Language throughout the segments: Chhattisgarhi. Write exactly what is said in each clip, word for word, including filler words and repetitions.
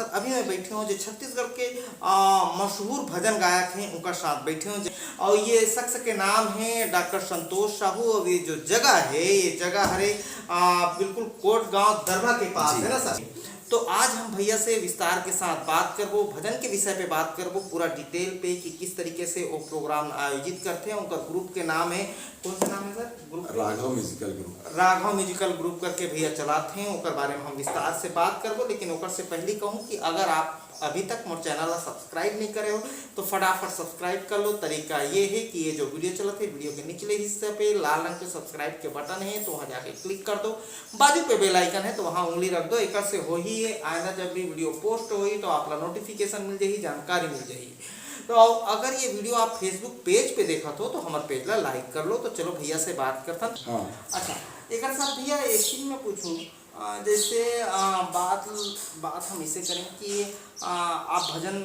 अभी मैं बैठे हूँ जो छत्तीसगढ़ के, आ, मशहूर भजन गायक हैं, उनका साथ बैठे हूँ जो, और ये शख्स के नाम है डॉक्टर संतोष साहू। और ये जो जगह है, ये जगह हरे, आ, बिल्कुल कोट गांव दरभा के पास जी, है ना सर? जी। तो आज हम भैया से विस्तार के साथ बात करबो, भजन के विषय पे बात करबो, पूरा डिटेल पे कि किस तरीके से वो प्रोग्राम आयोजित करते हैं। उनका ग्रुप के नाम है, कौन सा नाम है सर ग्रुप के? Raghav musical group. Raghav musical group करके भैया चलाते हैं, ओकर बारे में हम विस्तार से बात करबो। लेकिन ओकर से पहले कहूँ कि अगर आप अभी तक मोर चैनल ला सब्सक्राइब नहीं करे हो तो फटाफट सब्सक्राइब कर लो। तरीका ये है कि ये जो वीडियो चलत है, वीडियो के निचले हिस्से पे लाल रंग के सब्सक्राइब के बटन है, तो वहाँ जाके क्लिक कर दो। बाजू पे बेल आइकन है, तो वहाँ उंगली रख दो। एकर से होही ये, आइंदा जब भी वीडियो पोस्ट होही तो आप ला नोटिफिकेशन मिल जाही, जानकारी मिल जाही। तो अगर ये वीडियो आप फेसबुक पेज पे देखत हो तो हमारे पेज ला लाइक कर लो। तो चलो भैया से बात करथन। हाँ। अच्छा, एक साथ भैया एक चीज मैं पूछूं, अ, जैसे, अ, बात बात हम इसे करें कि, अ, आप भजन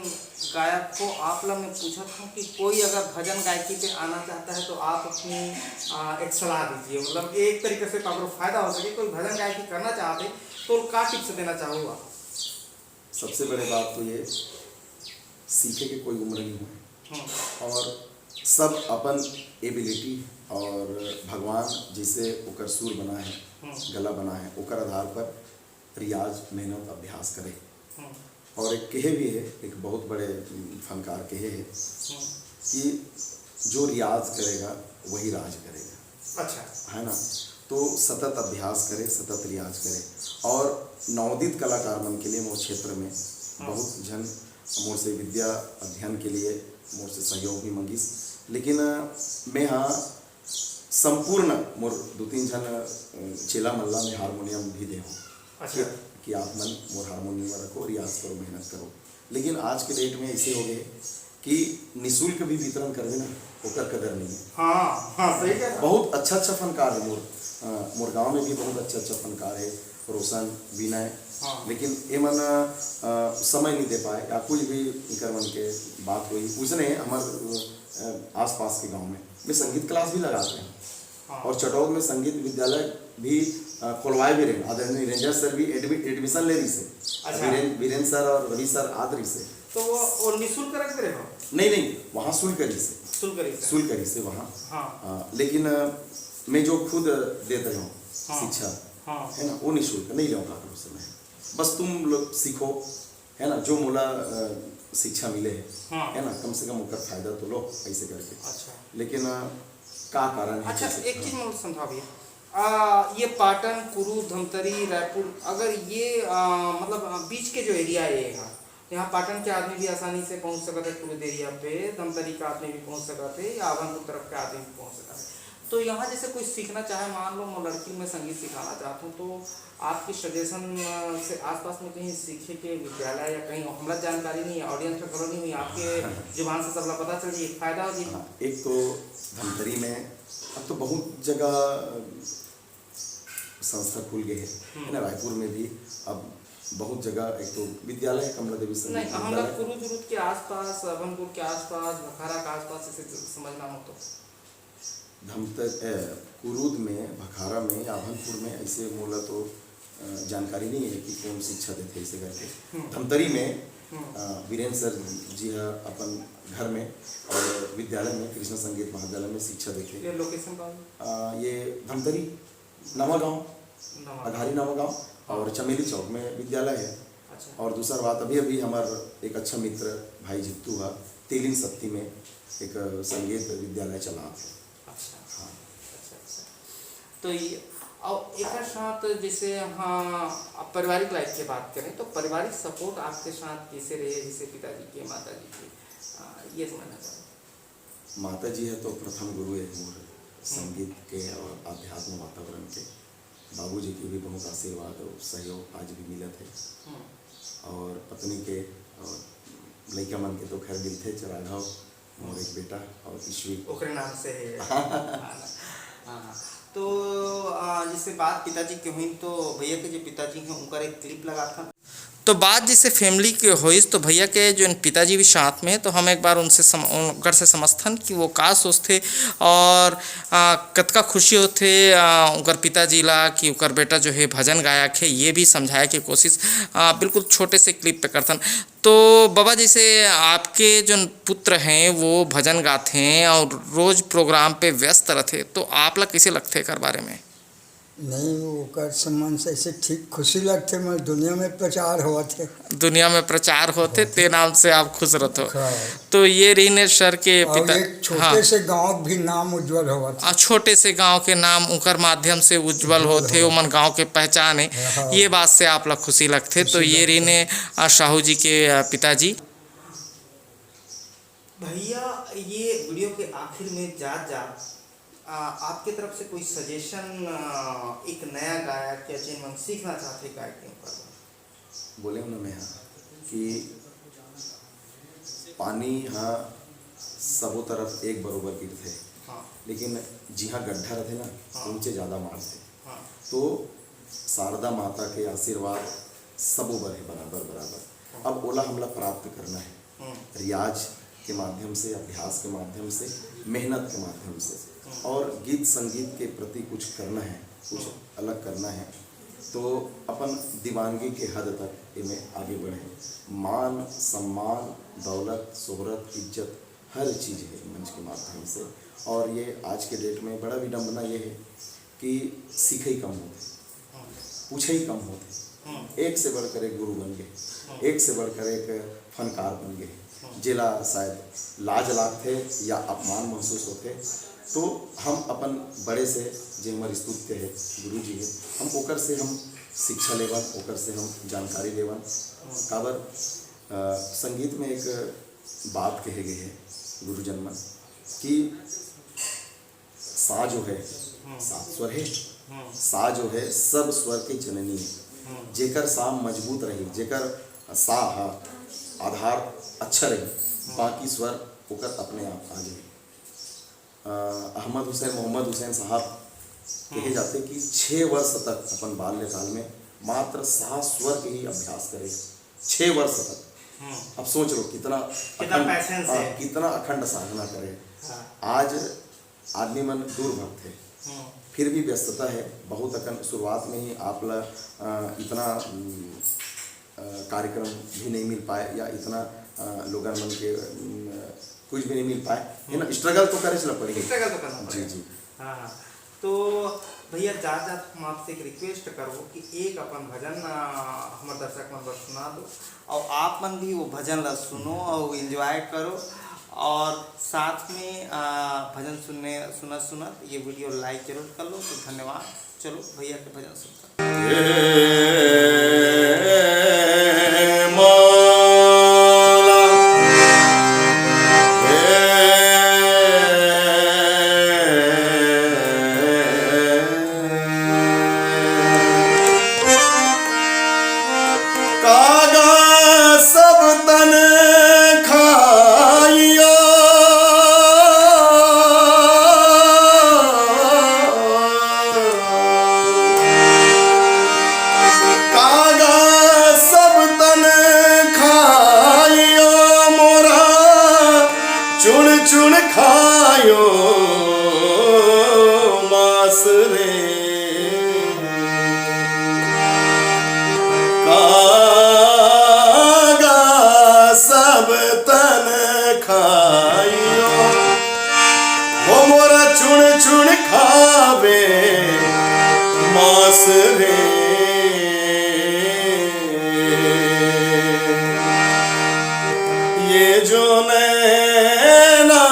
गायक हो, आप ला मैं पूछत हूँ कि कोई अगर भजन गायकी पे आना चाहता है तो आप अपनी, अ, एक सलाह दीजिए, मतलब एक तरीके से काकरो फायदा हो सके। कोई भजन गायकी करना चाहते तो का टिप्स देना चाहूँगा? सबसे बड़े बात तो ये, सीखे के कोई उम्र नहीं है। हम्म। और सब अपन एबिलिटी और भगवान जैसे ओकर सुर बना है, हम्म। गला बना है, ओकर आधार पर रियाज, मेहनत, अभ्यास करे। हम्म। और एक कहे भी है, एक बहुत बड़े फनकार कहे है हम्म। कि जो रियाज करेगा वही राज करेगा। अच्छा। है ना? तो सतत अभ्यास करे, सतत रियाज करे। और नवोदित कलाकार मन के लिए मोर क्षेत्र में हाँ। बहुत झन मोर से विद्या अध्ययन के लिए मोर से सहयोग भी मंगिस। लेकिन, अ, मैं हाँ संपूर्ण मोर दो तीन झन, अ, चेला मन ला मैं हारमोनियम भी दे हूँ अच्छा। कि, कि आप मन मोर हारमोनियम में रखो, रियाज करो, मेहनत करो। लेकिन आज के डेट में ऐसे हो गए कि निशुल्क भी वितरण करबे ना, ओकर कदर नहीं है। हाँ, हाँ, सही कह रहा। बहुत अच्छा अच्छा फनकार है मोर, अ, मोर गांव में भी बहुत अच्छा अच्छा फनकार है, रोशन, विनय। हाँ। लेकिन ये मन, अ, समय नहीं दे पाए या कुछ भी इनकर मन के बात हुई, उसने हमर, अ, आसपास के गांव में मैं संगीत क्लास भी लगाते हैं। हाँ। और चटौद में संगीत विद्यालय भी, अ, खोलवाए भी रहे। आदरणीय निरंजन सर भी एडमि-, एडमिशन ले रही से। अच्छा। वीरेन-, वीरेन सर और रवि सर आद रही से। तो वो, वो निशुल्क रख रहे हो? नहीं, नहीं, वहाँ शुल्क रही से। शुल्क रही से। शुल्क रही से वहाँ। हाँ। अ, लेकिन, अ, मैं जो खुद देत रहे हूँ हाँ। शिक्षा, हाँ। है ना, वो निशुल्क नहीं लेवा काकरो से मैं। बस तुम लोग सीखो, है ना, जो मोला, अ, शिक्षा मिले है, हाँ। है ना, कम से कम ओकर फायदा तो लो, ऐसे करके। अच्छा। लेकिन, अ, का कारण है अच्छा, जैसे एक हाँ। चीज मोला समझाओ भैया। आ, ये पाटन, कुरूद, धमतरी, रायपुर, अगर ये, आ, मतलब, आ, बीच के जो एरिया है यहाँ, यहाँ पाटन के आदमी भी आसानी से पहुँच सकत है कुरूद एरिया पे, धमतरी का आदमी भी पहुँच सकत है, या आभनपुर तरफ के आदमी भी पहुँच सकत है। तो यहाँ जैसे कोई सीखना चाहे, मान लो, मोर लड़की में संगीत सिखाना चाहता हूँ, तो आपके सजेशन, अ, से आसपास में कहीं सीखे के विद्यालय या कहीं, हमरा जानकारी नहीं है, ऑडियंस में खबर नहीं हुई, आपके जुबान से सबला पता चल जाए, फायदा हो जी। हाँ, एक तो धमतरी में अब तो बहुत जगह, अ, संस्था खुल गए हैं, हम्म। है ना, रायपुर में भी अब बहुत जगह एक तो विद्यालय है, कमला देवी संगीत नहीं, हमरा विद्यालय। कुरुद उरुद के आसपास, अभनपुर के आसपास, भखारा के आसपास, इसे समझना हो तो। धमतर-, ए, कुरुद में, भखारा में या अभनपुर में ऐसे मोला तो, अ, जानकारी नहीं है कि कौन शिक्षा देते इसे करके। हम्म। धमतरी में, हम्म। अ, वीरेंद्र सर जी ह अपन घर में और विद्यालय में, कृष्णा संगीत महाविद्यालय में शिक्षा देते। ये लोकेशन कहाँ है? अ, ये धमतरी, नवा गांव, नवा। अघारी नवा गांव और चमेली चौक में विद्यालय है। अच्छा। और दूसरा बात, अभी अभी हमार एक अच्छा मित्र भाई जित्तू हा तेलिन सत्ती में एक संगीत विद्यालय चलात है। अच्छा। हाँ। अच्छा, अच्छा। तो ये, और एकर साथ जैसे, हाँ, अब पारिवारिक लाइफ के बात करें तो पारिवारिक सपोर्ट आपके साथ कैसे रहे, जैसे पिताजी के, माताजी के, आ, ये समझना चाहूँ। माता जी है तो प्रथम गुरु है मोर संगीत के और आध्यात्म वातावरण के। बाबूजी के भी बहुत आशीर्वाद और सहयोग आज भी मिलत है। हम्म। और पत्नी के और लइका मन के तो खैर मिलथे, राघव, मोर एक बेटा और ईश्वी। ओकरे नाम से है। हाँ, हाँ। तो, आ, जैसे बात पिताजी के हुई तो भैया के जो पिताजी हैं उनकर एक क्लिप लगाथन। तो बात जैसे फैमिली के होइस, तो भैया के जो पिताजी भी साथ में हे, तो हम एक बार उनसे सम-, उनकर से समझथन कि वो का सोचथे और, आ, कतका खुशी होथे, आ, उनकर पिताजी ला कि उनकर बेटा जो हे भजन गायक हे, ये भी समझाए के कोशिश, आ, बिल्कुल छोटे से क्लिप पे करथन। तो बाबा, जैसे आपके जो पुत्र हैं, वो भजन गाथे और रोज प्रोग्राम पे व्यस्त रहथे, तो आप ला कैसे लगथे एकर बारे में? नहीं, ओकर से मन से ऐसे ठीक खुशी लगथे, मैं दुनिया में प्रचार होवत हे। दुनिया में प्रचार होथे, ते नाम से आप खुश रहथो। हाँ। तो ये रहिन हे सर के और पिता। एक छोटे हाँ। से गांव भी नाम उज्जवल होवत हे। आ, छोटे से गांव के नाम उनकर माध्यम से उज्जवल उज्जवल होथे, होवत। ओमन गांव के पहचान हे। हाँ। ये बात से आप ला खुशी लगथे। तो खुशी ये लगथे। रहिन हे, आ, साहू जी के, आ, पिताजी। भैया, ये वीडियो के आखिर में जात जात, आ, आपके तरफ से कोई सजेशन, आ, एक नया गायक या जेन मन सीखना चाहथे गायक के ऊपर? बोले हूँ ना मैं, हाँ, कि पानी ह सबो तरफ एक बरोबर गिरथे, हाँ। लेकिन जिहाँ गड्ढा रथे ना, हाँ। उंचे ज़्यादा मारथे। हाँ। तो शारदा माता के आशीर्वाद सबो बर हे, बराबर बराबर। हाँ। अब ओला हमला प्राप्त करना हे। हम्म। रियाज के माध्यम से, अभ्यास के माध्यम से, मेहनत के माध्यम से, हम्म। और गीत संगीत के प्रति कुछ करना हे, कुछ हम्म। अलग करना हे, तो अपन दीवानगी के हद तक एमे आगे बढ़े। मान, सम्मान, दौलत, शोहरत, इज्जत, हर चीज़ हे मंच के माध्यम से। और ये आज के डेट में बड़ा विडम्बना ये हे कि सीखई कम होथे, पूछई कम होथे। हम्म। एक से बढ़कर एक गुरु बन गे, हम्म। एक से बढ़कर एक फनकार बन गे, हम्म। जेला शायद लाज लागथे या अपमान महसूस होथे। तो हम अपन बड़े से, जे हमर स्तुत्य हे, गुरु जी हे, हम ओकर से हम शिक्षा लेवन, ओकर से हम जानकारी लेवन। हम्म। काबर, अ, संगीत में एक बात कहे गे हे गुरुजन मन कि सा जो है, हम्म। सात स्वर है। हम्म। सा जो है, सब स्वर के जननी है। हम्म। जेकर सा मजबूत रही, जेकर सा ह आधार अच्छा रही, हम्म। बाकी स्वर ओकर अपने आप आ जाए। अ, अहमद हुसैन, मोहम्मद हुसैन साहब कहे हम्म। जाते कि छः वर्ष तक अपन बाल्यकाल में मात्र सा स्वर के ही अभ्यास करे, छः वर्ष तक। हम्म। अब सोच लो कितना कितना अखंड, passion से। हाँ, कितना अखंड साधना करे। हाँ। आज आदमी मन दूर भगथे, हम्म। फिर भी व्यस्तता है बहुत अकन। शुरुआत में ही आप ला, अ, इतना, उम, अ, कार्यक्रम भी नहीं मिल पाए या इतना, अ, लोगन मन के, उम, कुछ भी नहीं मिल पाए, है ना? हम्म। Struggle तो करे चला पड़ी। Struggle तो करना जी, पड़ेगा। जी। हाँ, हाँ। तो भैया, जात जात हम आपसे एक request करबो कि एक अपन भजन, अ, हमर दर्शक मन बर सुना दो, और आप मन भी वो भजन ला सुनो और enjoy करो, और साथ में, अ, भजन सुनने, सुनत सुनत ये video like जरूर कर लो। तो धन्यवाद। चलो भैया के भजन सुनते हैं। कागा सब तन खाइयो, कागा सब तन खाइयो, मोरा चुन चुन खायो मास रे। कागा सब तन खाइयो, हो मोरा चुन चुन खावे मास रे। ये जो नैना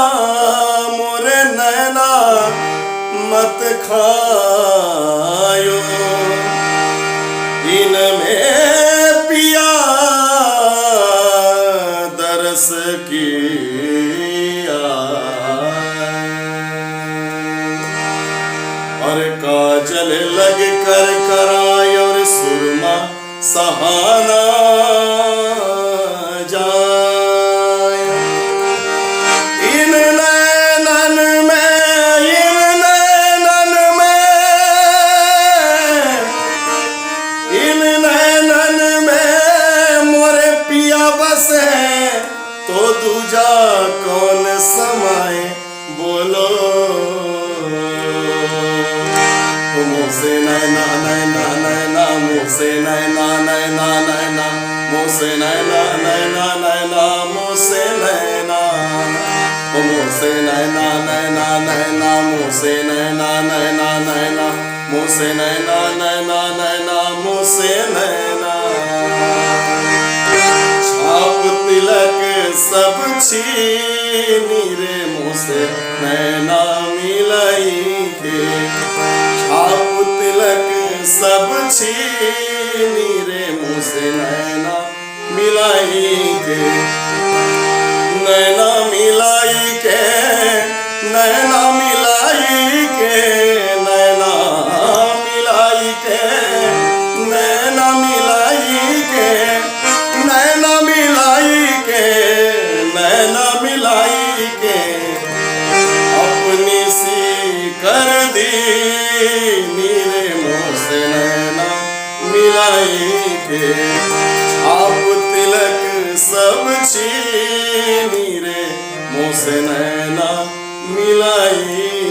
मोरे नैना मत खायो, इनमें पिया दरस किया। और काजल लग कर कराय और सुरमा सहाना जाय। इन नैनन में, इन नैनन में, इन नैनन में तो दूजा कौन समय बोलो। ओ मोसे नैना, नैना, नैना, मोसे नैना, नैना, नैना, मोसे नैना, नैना, नैना, मोसे नैना। ओ मोसे नैना, नैना, नैना, मोसे नैना, नैना, नैना, मोसे नैना, नैना, नैना, मोसे नैना। छाप तिलक सब छीनी रे, मोसे नैना मिलाई के। छाप तिलक सब छीनी रे, मोसे नैना मिलाई के। नैना मिलाई के, नैना मिलाई के, नैना मिलाई के, नैना मिलाई के, नैना मिलाई के, नैना मिलाई के। अपनी सी कर दीनी रे, मोसे नैना मिलाई के। छाप तिलक सब छीनी रे, मोसे नैना मिलाई